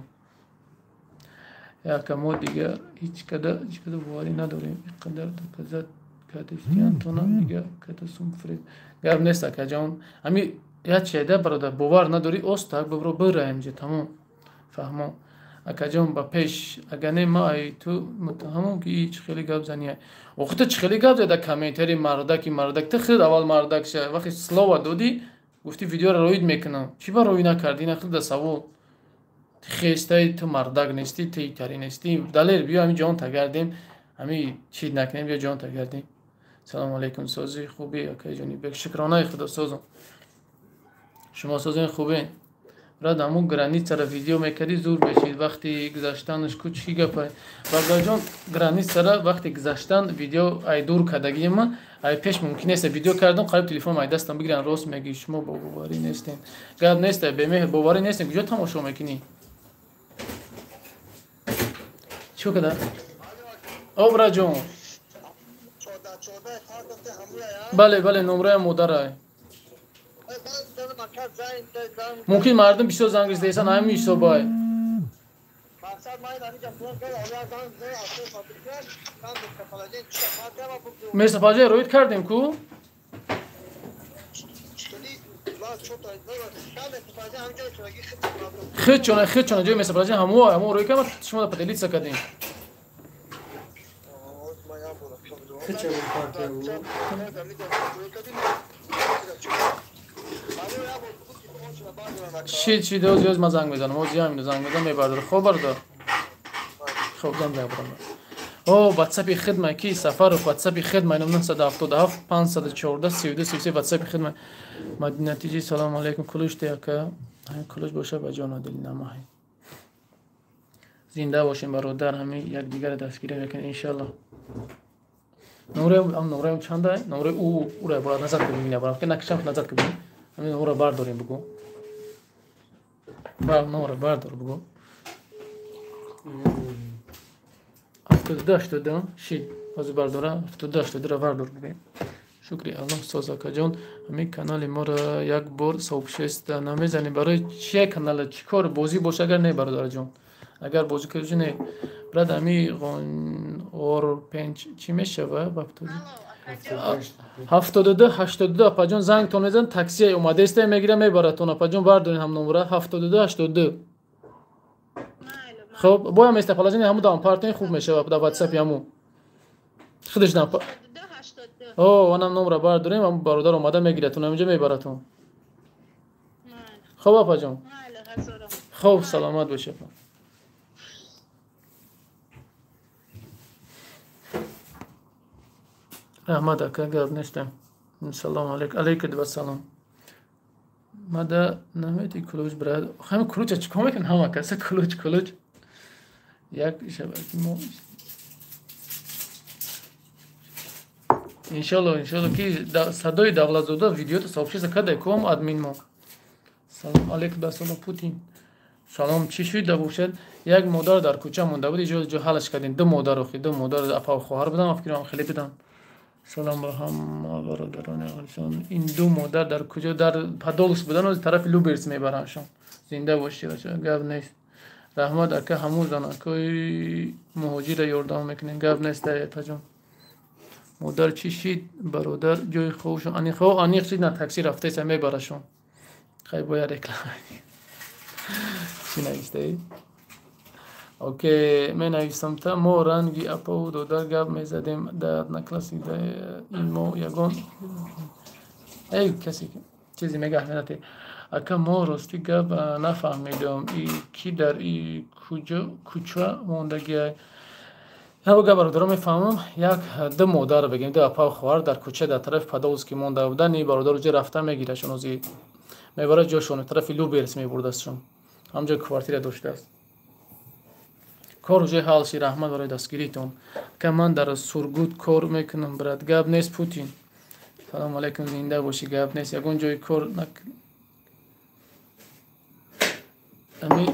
Speaker 1: Яка мо дигар ҳеҷ када боварӣ надорем. Иқадар доказат кадистиантонам дига када сум фред. Гап нест акаҷон. Ами як чида бародар бовар надорӣ остак бибро бираем ҷа тамом. Фаҳмо. Акаҷон ба пеш агар не ма ай ту муттаҳамам ки чӣ хеле гап зани. Охи ту чӣ хеле гап зада комментари мардаки мардак ту худ аввал мардак ша. Вақте слова додӣ гуфти видеоро роид мекунам. Чӣ ба роӣ накардӣ? Ина худ да савол. Хестаи ту мардак нестӣ, ту итари нестӣ. Далер биё ҳамин ҷон тагардем. Ҳамин чӣ накунем биё ҷон тагардем. Салому алайкум сози хубӣ акаи Ҷонибек. Шукронаи худо созам. Шумо созен хубен. Брат, аму границаро видео мекардӣ зур мешид. Вақти гузаштанаш ку чӣ гапай? Бародарҷон, границаро вақти гузаштан видео ай дур кардагии ман, ай пеш мумкин нест. Видео кардам, қариб телефон ай дастам бигиран. Рост мегӣ, шумо бо боварӣ нестем. Гап нест, бемеҳр боварӣ нестем. Куҷо тамошо мекунӣ? Чӣ када? О, браҷон. Бале, бале, номраи модарай. Мумкин мардум бисёр занг издесан, ҳамин ҳисобай. Месафаҷа роид кардем ку? Хичона, хичона, ҷои месафаҷа ҳамо, ҳамо роид кардем, шумо да поделиться кардем. Чӣ чӣ доз ёз ма занг мезанам, оз ям занг мезанам мебардор. Хоб бардор. Хоб занг мебарам. О, WhatsApp-и хидма ки Сафаров WhatsApp-и хидма 977 514 32 33 WhatsApp-и хидма. Мадина тиҷи салом алейкум кулуш те ака. Ҳамин кулуш боша ба ҷон дил намаҳи. Зинда бошем бародар, ҳамин якдигарро дастгирӣ мекунем иншаллоҳ. Номраи номраи чанда? Номраи ӯ ура бояд назар кунем, ина барам ки накашам назар кунем. Ҳамин номра бардорем бугу. Бар номра бардор бугу. 72 шид. Ҳозир бардора 72 бардор бугем. Шукри Аллоҳ соз акаҷон. Ҳамин канали моро як бор сообщество намезанем. Барои чия канала чӣ кор бозӣ боша агар не бародарҷон. Агар бозӣ кардӣ не. Брат ҳамин ғор пенч чӣ мешава ба 72 82 апаҷон зангтон мезан таксия омадаеста мегира мебаратон апаҷон бардорин ҳам номра 72 82. Хоб боям места положение ҳаму дам партен хуб мешава дар WhatsApp ҳаму. Худаш дам. О, анам номра бардорем, ҳаму бародар омада мегиратон, ҳаминҷо мебаратон. Хоб апаҷон. Хоб саломат бошед. Раҳмат ака, гап нестам. Салом алейкум. Алейкум ва салом. Мада намети кулуч брат. Ҳамин кулуча чӣ кор мекунад ҳама каса кулуч кулуч. Як шабаки мо иншалло иншалло ки садои Давлатзода видеото сообщество кадай ком админ мо. Салом алейкум ва салом Путин. Салом чӣ шуд да бошад? Як модар дар кӯча монда буд, иҷо ҷо ҳалаш кардем. Ду модар охи, ду модар апа хоҳар будам, фикрам хеле будам. Салом ба ҳама бародарони Афғонистон. Ин ду модар дар куҷо? Дар Подолск буданд, оз тарафи Люберц мебарандшон. Зинда бошед, бача, гап нест. Раҳмат ака, ҳамун занакҳои муҳоҷирро ёрдам мекунем. Гап нест, апаҷон. Модар чӣ шид? Бародар ҷои хобшон аниқ аниқ шид, на такси рафтаеса мебарашон. Хай бояд реклама. Чӣ навиштаӣ? Окей, менависам та мо ранги апаву додар гап мезадем дар одноклассник ин мо ягон эй касе чизе мега аҳамияте. Ака мо рости гап нафаҳмидам и ки дар и куҷо кӯча мондагиай. Ҳаво гап бародаро мефаҳмам, як ду модар бигем, ду апаву хоҳар дар кӯча дар тарафи Подолски монда буданд, и бародар уҷа рафта мегирашон, ози мебарад ҷошон тарафи Люберц мебурдастшон. Ҳамҷо квартира доштааст. Кор уже ҳал шид, раҳмат барои дастгиритон. Ака ман дар Сургут кор мекунам, брат. Гап нест Путин. Салом алейкум, зинда бошӣ, гап нест. Ягон ҷои кор ами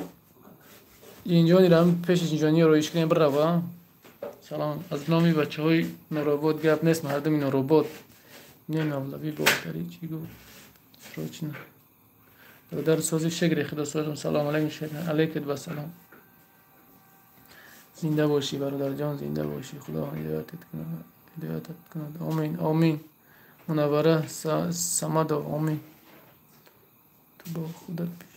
Speaker 1: инҷонира пеши инҷониро роиш кунем бирава. Салом аз номи бачаҳои Нуробод, гап нест, мардуми Нуробод. Не мавлавӣ бохтарӣ чӣ гуфт? Срочно. Бародар сози шегри худо созам. Салом алейкум, алейкум ва салом. Зинда бошӣ бародарҷон, зинда бошӣ. Худо ҳидоятат кунад. Омин, омин. Мунаввара Самадов, омин. Ту бо худат пеш.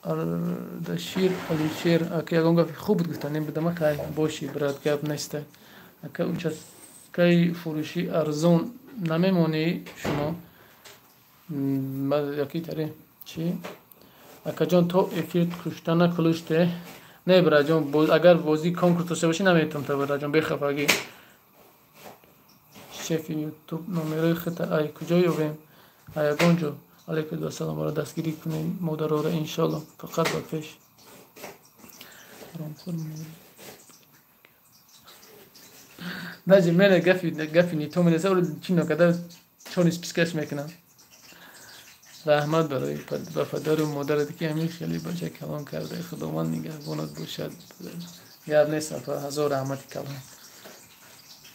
Speaker 1: Ардашир Алишер, ака ягон гапи хуб буд гуфта, не будама хай бошӣ брат, гап неста. Ака участкаи фурӯшӣ арзон намемонӣ шумо? Яки таре чӣ? Акаҷон то эфир куштана кулуште? Не браҷон, агар бозӣ конкурс дошта бошӣ наметавонам та браҷон, бехафагӣ. Шефи ютуб номерои хита ай куҷо ёбем? Ай ягон ҷо. Алейкум ассалом, ро дастгирӣ кунем модарора иншоалло, фақат ба пеш. Даже мене гафи нито менеса, чи нокада чони спискаш мекунам. Раҳмат барои ба падару модарат ки ҳамин хеле бача калон карда. Худованд нигаҳбонат бошад. Гап нест апа, ҳазор раҳмати калон.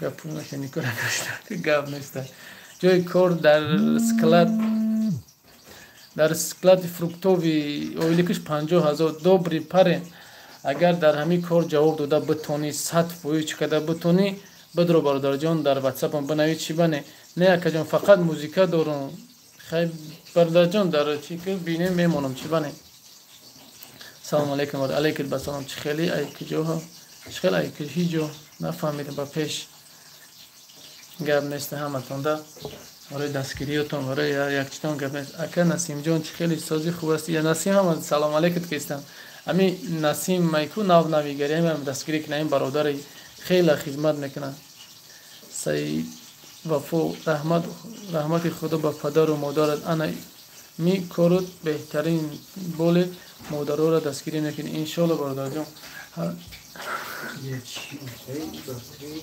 Speaker 1: Гап никора кашта, гап нест. Ҷои кор дар склад, дар склади фруктови ойликаш 50 000. Добрый парень, агар дар ҳамин кор ҷавоб дода битонӣ, 100% чӣ карда битонӣ, бидро бародарҷон, дар ватсапам бинавӣ. Чӣ бане? Не акаҷон, фақат музика дорум. Хай бародарҷон, дар чӣ ки бинем мемонам, чӣ бане? Салому алейкум. Ва алейкум басалом. Чӣ хеле ай куҷоҳо? Чӣ хел ай ҳиҷо нафаҳмидам. Ба пеш, гап нест ҳаматонда барои дастгириётон, барои якчитон гап нест. Ака Насимҷон, чӣ хеле сози хуб аст? Я Насим ҳама салому алейкум кистам. Ами Насим майку нав навигари ҳам дастгирӣ кунам, бародари хеле хизмат мекунад. Саид Вафо, раҳмат, раҳмати Худо ба падару модарат. Ана ми корут беҳтарин, боле модароро дастгирӣ мекунӣ иншоалло бародарҷон.
Speaker 4: 1, 2, 3,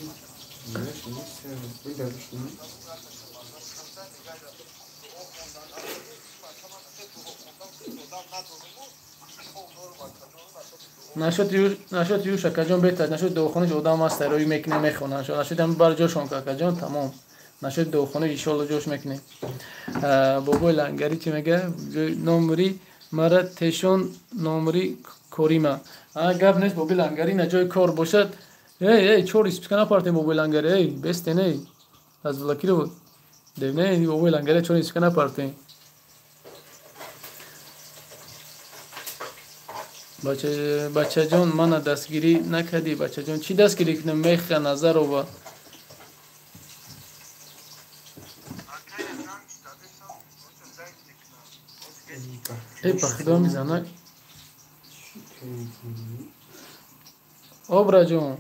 Speaker 1: Нашуд юш акаҷон, беҳтар нашуд дорухонаш одам аст, рӯй мекунем, мехонад. Нашуд ҳам бар ҷошон акаҷон, тамом. Нашуд дорухона иншоалло ҷош мекунем. Бобои лангари чӣ мега? Номри мара тешон номри корима. Гап нест бобои лангари, на ҷои кор бошад. Эй, эй, чор исписка напартем бобои лангари, эй, бестен, эй. Разблокировать. Не, бобои лангари чор исписка напартем. Бачаҷон, мана дастгирӣ накардӣ, бачаҷон. Чӣ дастгирӣ кунем, Меха Назарова? Э, ба худо мизанак. Обраҷон.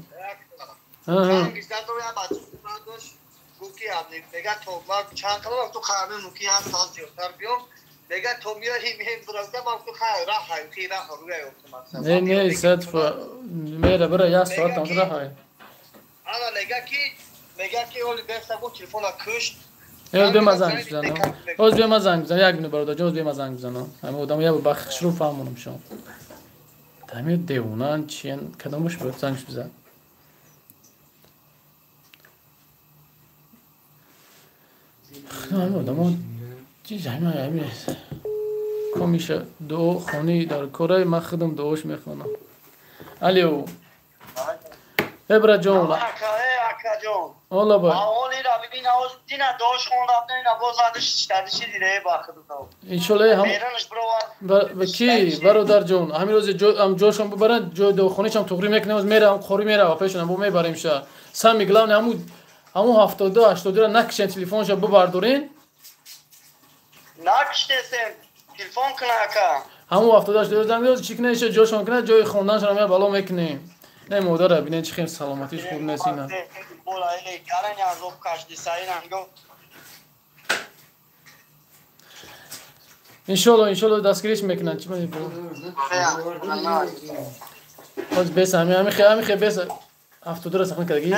Speaker 1: Не, не, сад мера бира як соат там раҳай.
Speaker 3: Ана мега ки оли бесагу телефона кушт.
Speaker 1: Э, бема занг бизанам. Оз бема занг бизанам, як минут бародарҷон, оз бема занг бизанам. Ҳама одам як ба хушрӯ фаҳмонам шом. Тами девонан чиян, кадомаш буд зангш бизан. Ҳама одамо чиз ҳама комиша дуо хонӣ дар кораи ман худам дуош мехонам. Алё. Э браҷон.
Speaker 3: Акаҷон.
Speaker 1: Ола ба.
Speaker 3: Оли ра бибин, оз дина дош хондам, дина боз адиш читадиши диде ба худам.
Speaker 1: Иншоалло ҳам ба ки бародарҷон, ҳамин рӯз ҳам ҷошон бибаранд, ҷои дорухонашам туғрӣ мекунем, оз меравам, қорӣ мерава пешонам, бо мебарем ша. Самый главный ҳаму 72 82 ра накишен, телефонша бибардорен.
Speaker 3: Накиштесем, телефон куна ака.
Speaker 1: Ҳаму 72 82 занг чӣ кунем, ша ҷошон кунад, ҷои хонданашон ҳам бало мекунем. Не модара бинен чӣ хел саломатиш хуб нест ина.
Speaker 3: Азоб кашдиса ина.
Speaker 1: Иншоалло, иншоалло дастгириш мекунанд. Чӣ боз бес ҳами ҳами хе ҳами хе бес 72 ра сахна кардагӣ?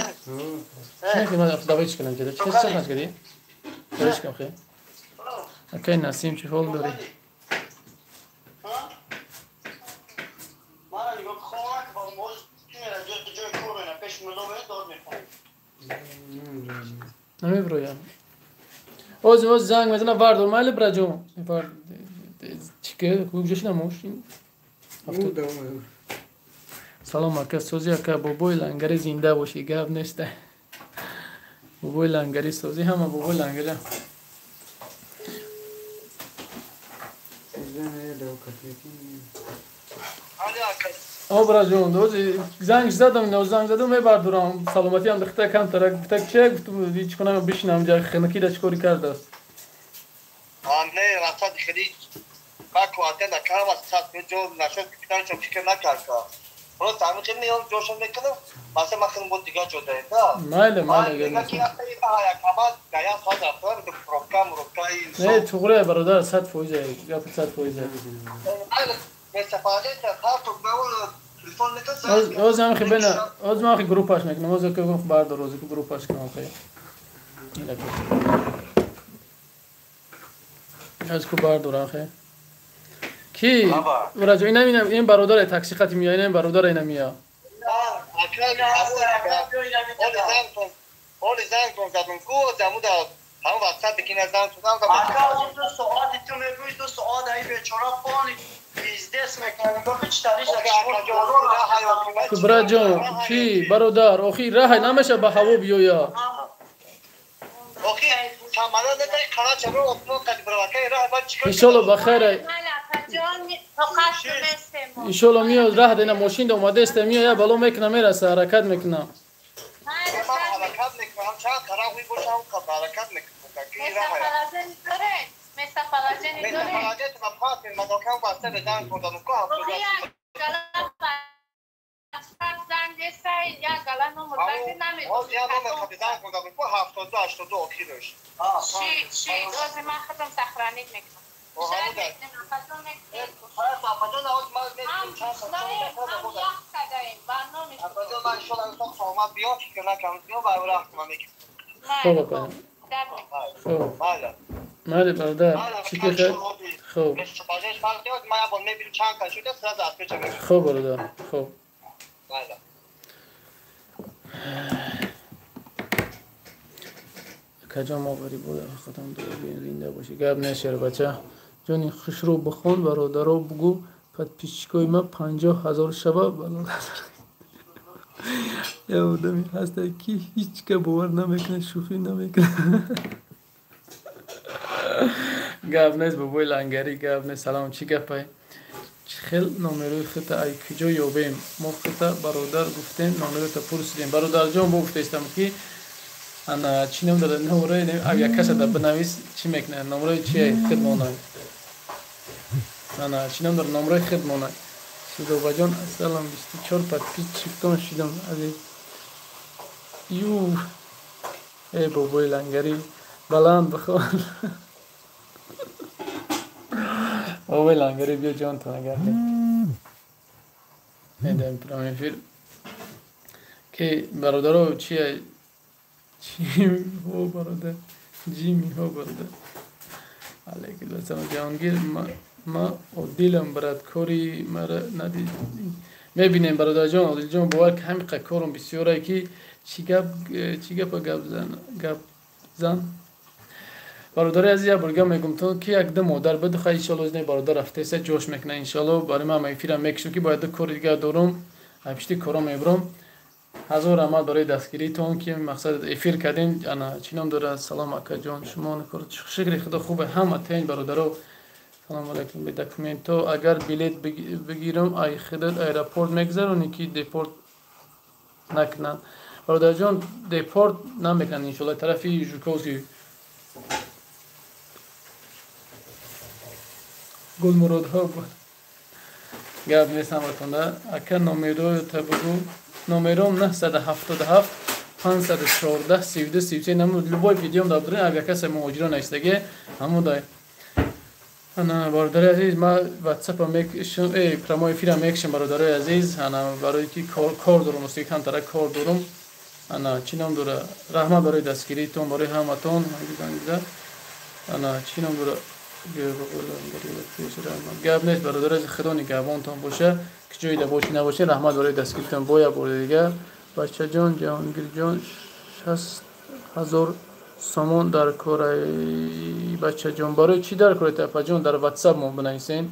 Speaker 1: Чӣ ман 72 чӣ кунам ҷада? Чӣ сахна кардӣ? Чӣ кунам хе? Акай Насим, чӣ ҳол дорӣ?
Speaker 3: Мара нигоҳ хона ки ба моз ҷои кор мена пеш мулло дод мехонем.
Speaker 1: Намеброям. Оз оз занг мезанам, вардор майли браҷон. Чӣ ки куҷо шина мош? Салом ака, сози ака, бобои лангари зинда бошӣ, гап нест. Бобои лангари сози, ҳама бобои лангари. Обра ҷон, занг задам, занг задам, мебардорам. Саломатиам духта камтарак гуфта чи гуфтум, ҳеҷ кунам бишинам ҷа хинакида чӣ кори кардааст?
Speaker 3: Не, расад хеле ба квартира накардам, аз сад ҷо нашуд, капитаншон фикр накард. Просто ҳамин хел меём, ҷошон мекунам, масалан ман хеле бо дигар ҷо даем, да.
Speaker 1: Майли, майли. Не, туғре бародар, 100%, гап 100%. Оз ҳам хи бена, оз ман хи группаш мекунам, оз ки бардор, оз ки группаш кунам хи. Оз ку бардор ахе. Ки враҷо ина ина ин бародар такси қати мия, ина бародар ина мия.
Speaker 3: Оли занг задам ку замуда ҳам WhatsApp бикина занг задам. Ака он ду соат ту мегӯй, ду соат ай бечора фони бизнес мекунам, бо чӣ тариш.
Speaker 1: Браҷон, чӣ бародар, охи раҳ намеша ба ҳаво биёя.
Speaker 3: Охи самолёт не қара чаро осмон қад бравакай раҳ ба чӣ.
Speaker 1: Иншолло ба хайр. Иншолло миёд раҳ дена мошин да омадеста миё я бало мекуна мераса ҳаракат мекуна.
Speaker 3: Ҳаракат мекунам, чанд қарағи бошам, ҳаракат мекунам.
Speaker 1: خب مالی برادر چی که خب خب برادر خب کجا ما بری بود خودم دو زنده باشی گپ نشیر بچه جونی خوشرو بخون برادرو بگو подписчикои ма 50,000 шава. Я одами ҳаста ки ҳеҷ ка бовар намекунад, шӯхӣ намекунад. Гап нест бобои лангари, гап нест. Салом, чӣ гапай? Хел номерои хита ай куҷо ёбем? Мо хита бародар гуфтем, номерота пурсидем. Бародарҷон, бо гуфтаистам ки ана чӣ ном дорад номерои як каса да бинавис чӣ мекунад? Номерои чи хид монад? Ана чӣ ном дорад номерои хид монад? Судобаҷон, ассалом, 24 подписчиктон шудам. Азиз. Ю. Эй бобои лангари, баланд бихон. Бобои лангари биё ҷонтон агар медаем прямой эфир. Ки бародаро чи ҳо бародар, ҷими ҳо бародар. Алейкум ассалом Ҷаҳонгир, ма Одилам брат, кори мара надид. Мебинем бародарҷон, Одилҷон, бовар ки ҳамин қадр корум бисёре ки чӣ гап чӣ гапа гап зан. Бародари азиз, як борга мегум то ки як ду модар бидухай, иншолло не бародар рафтеса ҷош мекуна иншолло. Барои ман эфирам мекушам ки бояд ду кори дигар дорум, пишти коро мебурам. Ҳазор раҳмат барои дастгиритон ки мақсад эфир кардем. Ана чӣ ном дорад? Салом акаҷон, шумо шукри худо хубе ҳама тен бародаро. Салом алейкум. Бе документо агар билет бигирам ай худат аэропорт мегзаронӣ ки депорт накунанд? Бародарҷон, депорт намекунанд иншолло тарафи Жуковский. Гулмуродҳо буд. Гап нест ҳаматонда. Ака номероята бугу. Номером 977 514 32 33. Намуд любой видеом дар дурин агар касе муҳоҷиро навистаге ҳамудай. Ана бародари азиз, ман WhatsApp мекшам, прямой эфира мекшам бародари азиз. Ана барои ки кор дорум, усти камтара кор дорум. Ана чӣ ном дора? Раҳмат барои дастгиритон, барои ҳаматон. Ана чӣ ном дора? Гап нест бародари азиз, худо нигаҳбонтон боша. Ки ҷойда бошӣ набошӣ, раҳмат барои дастгиритон. Бо як бори дигар бачаҷон, Ҷаҳонгирҷон, 60,000 сомон дар кораи бачаҷон. Барои чӣ дар кораи тапаҷон? Дар WhatsApp мо бинависен.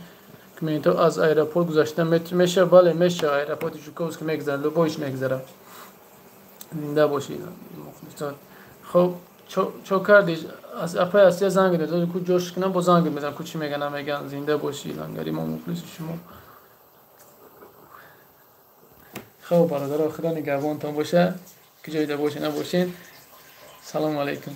Speaker 1: Документҳо аз аэропорт гузашта меша? Бале, меша. Аэропорти Жуковский мегзара, любой ш мегзара. Зинда бошӣ, мухлисот. Хоб, чо кардӣ? Аз апай Асия занг дод, ку ҷош кунам, бо занг мезанам, ку чӣ меган, намеган. Зинда бошӣ, лангари, мо мухлиси шумо. Хоб, бародаро, худо нигаҳбонтон боша, ки ҷойда боше, набошен. Салому алайкум.